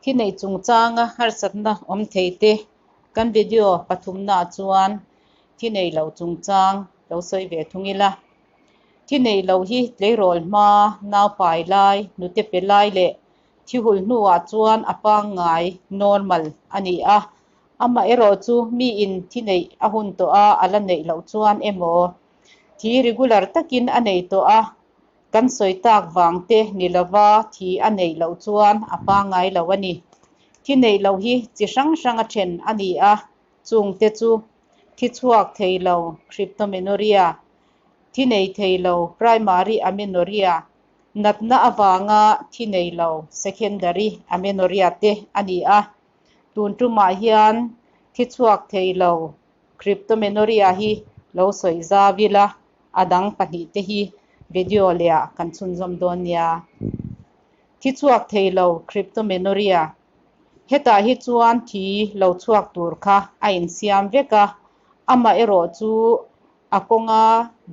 Thi neih chungchanga harsatna awm thei te kan video pathumnaah chuan thi nei lo chungchang lo sawi ve thung ila. Thi nei lo hi tleirawl hma, naupai lai, hnute pe lai leh thi hul hnuah chuan a pangngai, normal, a ni a. Amaherawhchu miin thi neih a hun tawh a, a la neih loh chuan emaw thi regular takin a nei tawh a, Kan sawi tak vang te ni lova thi a neih loh chuan a pangngai lo a ni. Thi neih loh hi chi hrang hrang a then a ni a, chung te chu, thi chhuak thei lo, cryptomenorrhea, thi nei thei lo, primary amenorrhea, natna avanga thi nei lo, secondary amenorrhea te a ni a. Tun tumah hian thi chhuak thei lo, cryptomenorrhea hi lo sawi zau ila, A dang pahnihte hi video lehah kan chhunzawm dawn nia. Thi chhuak thei lo Cryptomenorrhea. Hetah hi chuan thi lo chhuak tur kha a insiam vek a, amah erawh chu a kawnga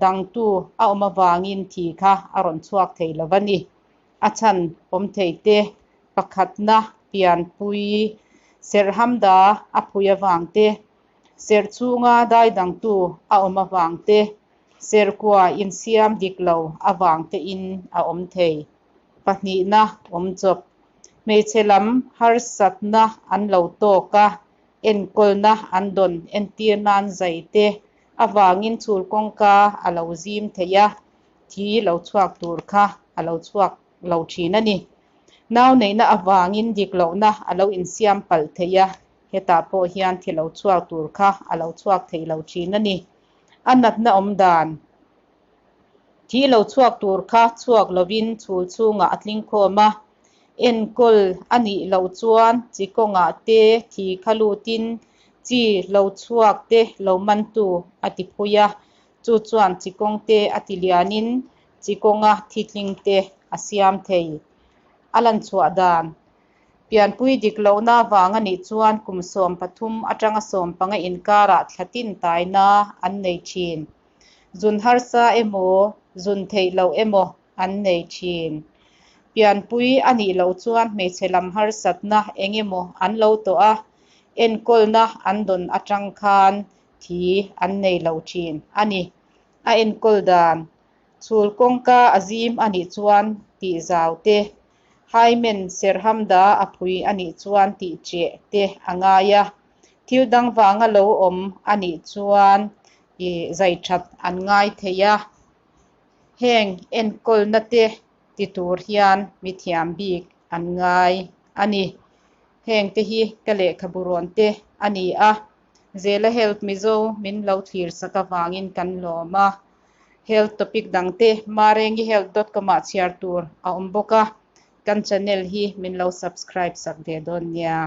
dangtu a awm avangin thi kha a rawn chhuak thei lo va ni. A chhan awm thei te pakhatna pianpui serhamda a phui avang te, Serh chhunga dai dangtu a awm avang te, serhkua insiam dik lo avang tein a awm thei. Pahnihna awm chawp. Hmeichhe lam harsatna an lo tawk a, enkawlna an dawn entir nan zai te avangin chhul kawngka a lo zim thei a, thi lo chhuak tur kha a lo chhuak lo thin a ni. Nau neihna avangin dik lohna a lo insiam palh thei a, Hetah pawh hian thi lo chhuak tur kha a lo chhuak thei lo thin a ni. A natna awm dan. Thi lo chhuak tur kha chhuak lovin chhul chhungah a tling khawm a, enkawl a nih loh chuan chi kawngah te thi kha lutin chi lo chhuak te lo mantu a ti phui a, chu chuan chi kawng te a ti lianin chi kawnga thi tling te a siam thei. A lan chhuah dan. Pianpui dik lohna avang a nih chuan kum 13 atanga 15 inkarah thla tin taina an nei thin. Zun harsa emaw, zun theih loh emaw an nei thin. Pianpui a nih loh chuan hmeichhe lam harsatna eng emaw an lo tawh a, enkawlna an dawn atang khan thi an nei lo thin a ni. A enkawl dan Chhul kawngka a zim a nih chuan tih zau te, Hymen serhamda a phui a nih chuan tih cheh te a ngai a, thil dang vanga lo awm a nih chuan i zai that an ngai thei a. Heng enkawlna te ti tur hian mi thiam bik an ngai a ni. Heng te hi ka lehkhabu rawn te a ni a, Zela Health Mizo min lo thlir sak avangin kan lawm a. Health topic dangte marengihealth dot com ah chhiar tur a awm bawk a, kan channel hi min lo subscribe sak ve dawn nia.